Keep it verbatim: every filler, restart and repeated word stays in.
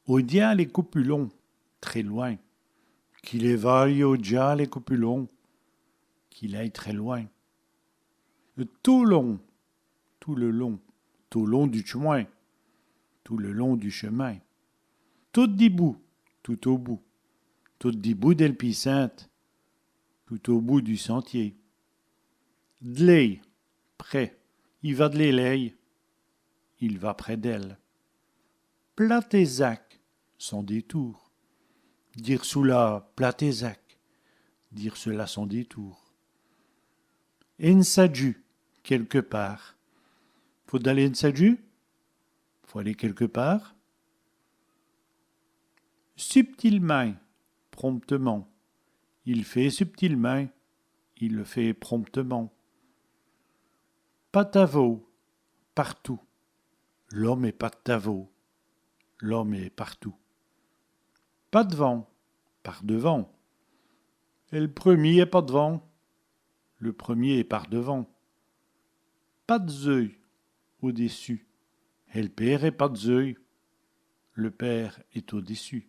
Au diâle ècopulon, très loin. Qu'il èvaye au diâle ècopulon, qu'il aille très loin. Tot long, tout le long, tot long du tch'min, tout le long du chemin. Tot di bout, tout au bout, tot di bout dèl pisinte, tout au bout du sentier. Dlé, près. I va dlé lèy, il va près d'elle. Plat èzac, sans détour. Dîre çoula plat èzac, dire cela sans détour. Èn sadju, quelque part. Faut daler èn sadju, faut aller quelque part. Subtilemint, promptement. I fét subtilemint, il le fait promptement. Pâtavau, partout. L'ome èst pâtavau, l'homme est partout. Pad'vant, par devant. Èl preumî èst pad'vant, le premier est par devant. Pad'zeû, au-dessus. Èl pére èst pad'zeû, le père est au-dessus.